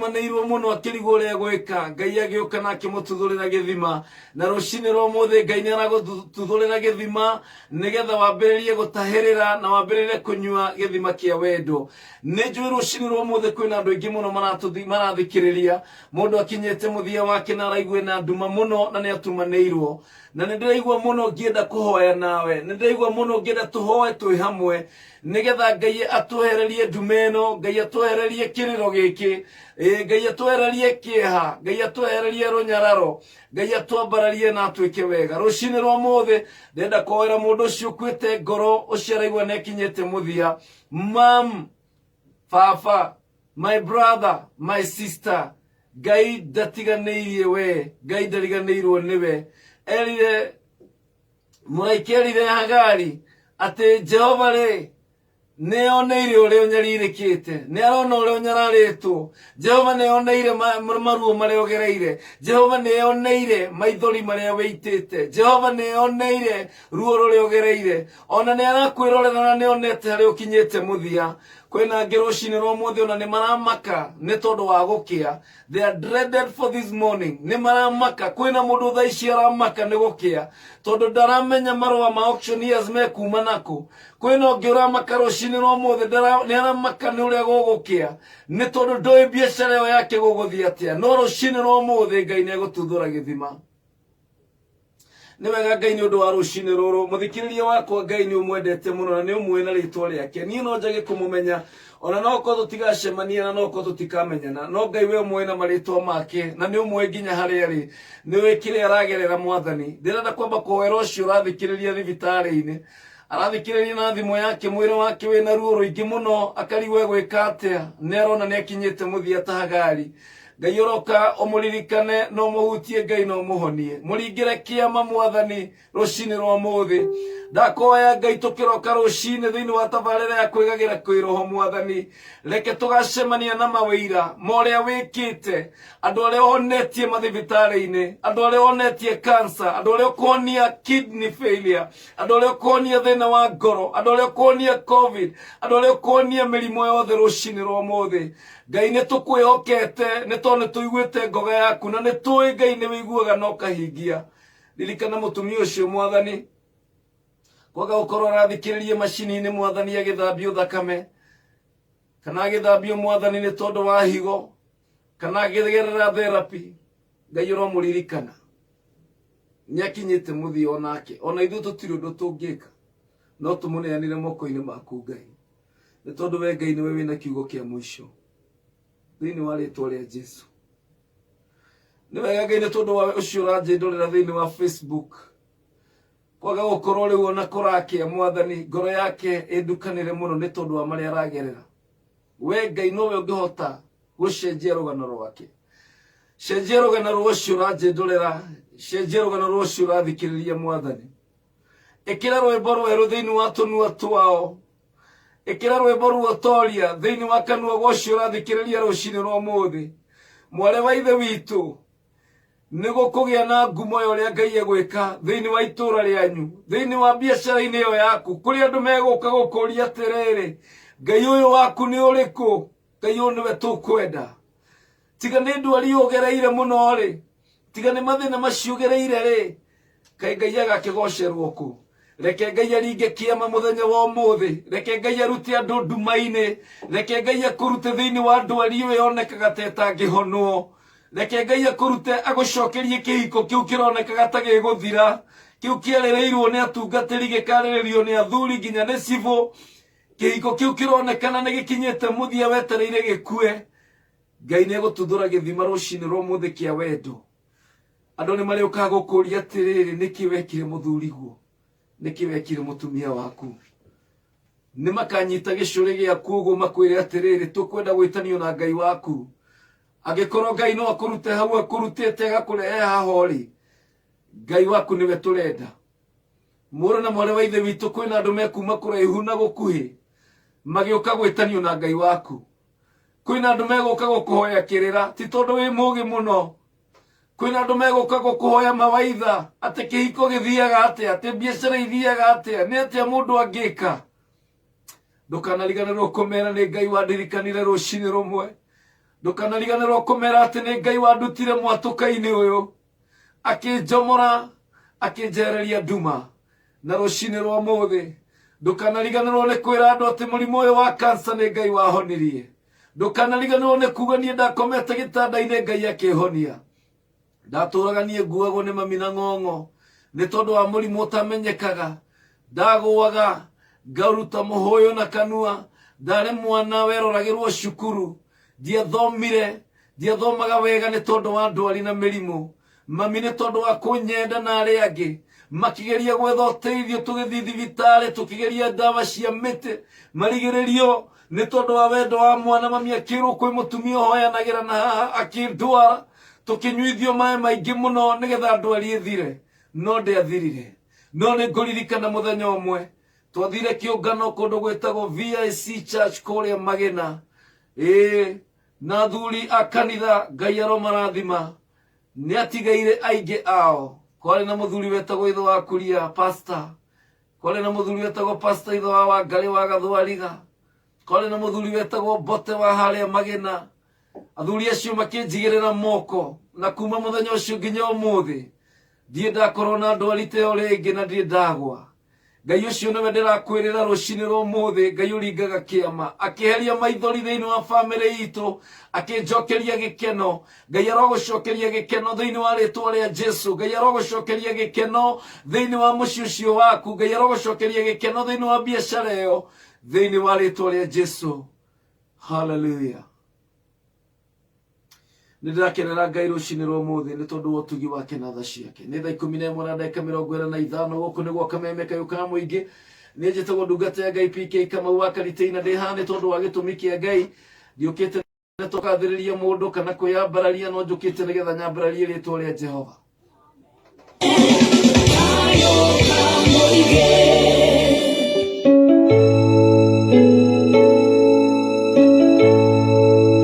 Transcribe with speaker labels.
Speaker 1: atumanĩirwo mũno akĩrigwo ũrĩa egwĩka, Ngai agĩũka na akĩmũtuthũrĩra gĩthima. Na rũcinĩ rwa ũmũthĩ Ngai nĩ aragũtuthũrĩra gĩthima nĩgetha wambĩrĩrie gũtahĩrĩra na wambĩrĩrie kũnyua gĩthima kĩa wendo. Nĩ njũĩ rũcinĩ rwa ũmũthĩ kwĩna andũ aingĩ mũno marathikĩrĩria, mũndũ akinyĩte mũthia wake na araigua ena nduma mũno na nĩ atumanĩirwo. Na nĩ ndĩraigua mũno ngĩenda kũhoya nawe, nĩ ndĩraigua mũno ngĩenda tũhoe twĩ hamwe nĩgetha Ngai atwehererie nduma ĩno, Ngai atwehererie kĩrĩro gĩkĩ, Ngai atwehererie kĩeha, Ngai atwehererie rũnyararo, Ngai atwambararie na atwĩke wega. Rũcinĩ rwa ũmũthĩ ndĩrenda kũhoera mũndũ ũcio ũkuĩte ngoro, ũcio araigua nĩ akinyĩte mũthia. Mam, baba, my brother, my sister, Ngai ndatiganĩirie we, Ngai ndariganĩirwo nĩwe. Erire mũraika erire Hagari atĩ Jehova rĩ nĩoneire ũrĩa ũnyarirĩkĩte, nĩ arona ũrĩa ũnyararĩtwo. Jehova nĩoneire maruo marĩa ũgereire, Jehova nĩoneire maithori marĩa wĩitĩte, Jehova nĩoneire ruo rũrĩa ũgereire, ona nĩ arakwĩrorera na nĩonete harĩa ũkinyĩte mũthia. Kwĩna angĩ rũcinĩ rwa ũmũthĩ ona nĩ maramaka nĩ tondũ wa gũkĩa. They are dreaded for this morning. Nĩ maramaka. Kwĩna mũndũ thaa ici aramaka nĩ gũkĩa tondũ ndaramenya marũa ma auctioneers mekuma nakũ. Kwĩna ũngĩ ũramaka rũcinĩ rwa ũmũthĩ nĩ aramaka nĩ ũrĩa gũgũkĩa nĩ tondũ ndũĩ biacara ĩyo yake gũgũthiĩ atĩa. No rũcinĩ rwa ũmũthĩ Ngai nĩ egũtuthũra gĩthima. Nĩ wega Ngai nĩ ũndũ wa rũcinĩ rũrũ. Mũthikĩrĩria wakwa, Ngai nĩ ũmwendete mũno na nĩ ũmũĩ na rĩtwa rĩake. Niĩ no njage kũmũmenya, ona no korwo tũtigacemania na no korwo tũtikamenyana, no Ngai we ũmũĩ na marĩtwa make na nĩ ũmũĩ nginya harĩa arĩ. Nĩ ũĩ kĩrĩa aragerera Mwathani. Ndĩrenda kwamba kũhoera ũcio ũrathikĩrĩria thibitarĩ-inĩ. Arathikĩrĩria na thimũ yake, mwĩrĩ wake wĩna ruo rũingĩ mũno, akarigwo egwĩka atĩa. Nĩ arona nĩ akinyĩte mũthia ta Hagari. Ngai ũroka ũmũririkane na ũmũhutie, Ngai na ũmũhonie. Mũringĩre kĩama Mwathani rũcinĩ rwa ũmũthĩ. Ndakoya Ngai tũkĩroka rũcinĩ thĩinĩ wa tabarĩra ya kwĩgagĩra kwĩroho Mwathani. Reke tũgacemania na mawĩira ma ũrĩa wĩkĩte, andũ arĩa ũhonetie mathibitarĩ-inĩ, andũ arĩa ũhonetie cancer, andũ arĩa ũkũhonia kidney failure, andũ arĩa ũkũhonia thĩna wa ngoro, andũ arĩa ũkũhonia covid, andũ arĩa ũkũhonia mĩrimũ yothe rũcinĩ rwa ũmũthĩ. Ngai nĩ tũkwĩhokete nĩ tondũ nĩ tũiguĩte ngoga yaku na nĩ tũĩ Ngai nĩ wĩiguaga na ũkahingia. Ririkana mũtumia ũcio Mwathani, kwaga gũkorwo arathikĩrĩria macini-inĩ Mwathani agĩthambio thakame kana agĩthambio Mwathani nĩ tondũ wa higo kana akĩgerera therapy. Ngai ũromũririkana, nĩ akinyĩte mũthia onake, ona ithuĩ tũtirĩ ũndũ tũngĩka no tũmũneanire moko-inĩ maku Ngai, nĩ tondũ we Ngai nĩwe wĩna kiugo kĩa mũico thĩinĩ wa rĩtwa rĩa Jesu. Nĩ wega Ngai nĩ tondũ wa ũcio ũranjĩndorera thĩinĩ wa Facebook, kwaga gũkorwo rĩu ona kũrakĩa Mwathani, ngoro yake ĩndukanĩre mũno nĩ tondũ wa marĩa aragerera. We Ngai nowe ũngĩhota gũcenjia rũgano rwake. Cenjia rũgano rwa ũcio ũranjĩndorera, cenjia rũgano rwa ũcio ũrathikĩrĩria Mwathani. Ĩkĩra rwĩmbo rwerũ thĩinĩ wa tũnua twao, ĩkĩra rwĩmbo ruotoria thĩinĩ wa kanua gwa ũcio ũrathikĩrĩria rũcinĩ rwa ũmũthĩ. Mwarĩ wa ithe witũ, nĩ gũkũgĩa na ngumo ya ũrĩa Ngai egwĩka thĩinĩ wa itũũra rĩanyu, thĩinĩ wa biacara-inĩ ĩyo yaku, kũrĩa andũ megũka gũkũria atĩrĩrĩ, Ngai ũyũ waku nĩ ũrĩkũ? Ngai ũyũ nĩwe tũkwenda. Tiga nĩ ndwari ũgereire mũno rĩ, tiga nĩ mathĩna macio ũgereire rĩ, kaĩ Ngai agakĩgocerwo kũ? Reke Ngai aringe kĩama mũthenya wa ũmũthĩ, reke Ngai arute andũ nduma-inĩ, reke Ngai akũrute thĩinĩ wa ndwari ĩyo yonekaga ta ĩtangĩhonwo, reke Ngai akũrute agũcokerie kĩhiko kĩu kĩronekaga ta gĩgũthira, kĩu kĩarĩrĩirwo nĩ atungatĩri, gĩkarĩrĩrio nĩ athuri nginya nĩ cibũ. Kĩhiko kĩu kĩronekana nĩ gĩkinyĩte mũthia wetereire gĩkue. Ngai nĩ egũtuthũra gĩthima rũcinĩ rwa ũmũthĩ kĩa wendo. Andũ nĩ marĩũkaga gũkũria atĩrĩrĩ, nĩkĩ wekire mũthuriguo? Nĩkĩ wekire mũtumia waku? Nĩ makanyita gĩcũrĩ gĩaku ũguo makwĩre atĩrĩrĩ, tũkwenda gwĩtanio na Ngai waku. Angĩkorwo Ngai no akũrute hau akũrutĩte agakũrehe haha ũrĩ, Ngai waku nĩwe tũrenda. Mũrũ na mwarĩ wa ithe witũ, kwĩna andũ mekuma kũraihu na gũkuhĩ magĩũka gwĩtanio na Ngai waku. Kwĩna andũ megũka gũkũhoya kĩrĩra, ti tondũ wĩ mũgĩ mũno. Kwĩna andũ megũka gũkũhoya mawaitha atĩ kĩhiko gĩthiaga atĩa, atĩ biacara ithiaga atĩa, nĩ atĩa mũndũ angĩka. Ndũkanariganĩrwo kũmera nĩ Ngai wandirikanire rũcinĩ rũmwe. Ndũkanariganĩrwo kũmera atĩ nĩ Ngai wandutire mwatũka-inĩ ũyũ, akĩnjomora, akĩnjehereria nduma. Na rũcinĩ rwa ũmũthĩ ndũkanariganĩrwo nĩ kwĩra andũ atĩ mũrimũ ũyũ wa kansa nĩ Ngai wahonirie. Ndũkanariganĩrwo nĩ kuga niĩ ndakomete gĩtanda-inĩ Ngai akĩhonia. Ndatũraga niĩ nguagwo nĩ mami na ng'ong'o nĩ tondũ wa mũrimũ ũtamenyekaga. Ndagũaga ngaruta mũhũyũ na kanua. Ndarĩ mwana weroragĩrwo cukuru, ndiathomire, ndiathomaga wega nĩ tondũ wa ndwari na mĩrimũ. Mami nĩ tondũ wa kũnyenda na arĩa angĩ makĩgeria gwetha ũteithio, tũgĩthiĩ thibitarĩ tũkĩgeria ndawa cia mĩtĩ marigĩrĩrio nĩ tondũ wa wendo wa mwana. Mami akĩrwo kwĩ mũtumia ũhoyanagĩra na haha, akĩndwara tũkĩnyuithio maĩ maingĩ mũno nĩgetha ndwari ĩthire, no ndĩathirire. No nĩ ngũririkana mũthenya ũmwe twathire kĩũngano kũndũ gwĩtagwo VIC Church kũrĩa Magena, ĩĩ, na athuri a kanitha Ngai aromarathima, nĩ atigaire aingĩ ao. Kwarĩ na mũthuri wetagwo ithe wa Kuria pastor, kwarĩ na mũthuri wetagwo pastor ithe wa Wangarĩ wa Gathwariga, kwarĩ na mũthuri wetagwo Mbote wa harĩa Magena. Athuri acio makĩnjigĩrĩra moko, na kuma mũthenya ũcio nginya ũmũthĩ ndirĩ ndakorwo na ndwari ta ĩyo rĩngĩ na ndirĩ ndagwa. Ngai ũcio nĩwe ndĩrakwĩrĩra rũcinĩ rwa ũmũthĩ, Ngai ũringaga kĩama, akĩheria maithori thĩinĩ wa bamĩrĩ itũ, akĩnjokeria gĩkeno. Ngai arogũcokeria gĩkeno thĩinĩ wa rĩtwa rĩa Jesu. Ngai arogũcokeria gĩkeno thĩinĩ wa mũciĩ ũcio waku. Ngai arogũcokeria gĩkeno thĩinĩ wa biacara ĩyo thĩinĩ wa rĩtwa rĩa Jesu. Hallelujah. Nĩ ndĩrakenera Ngai rũcinĩ rwa ũmũthĩ nĩ tondũ wa ũtugi wake na tha ciake. Nĩ thaa 11 na ndagĩka 45, gũkũ nĩ gwa Kameme kayũ ka mũingĩ. Niĩ njĩtagwo ndungata ya Ngai PK Kamau wa Karitei, na ndĩ haha nĩ tondũ wa gĩtũmi kĩa Ngai. Ndiũkĩte nĩ tũgathĩrĩria mũndũ kana kwĩyambararia, no njũkĩte nĩgetha nyambararie rĩtwa rĩa Jehova.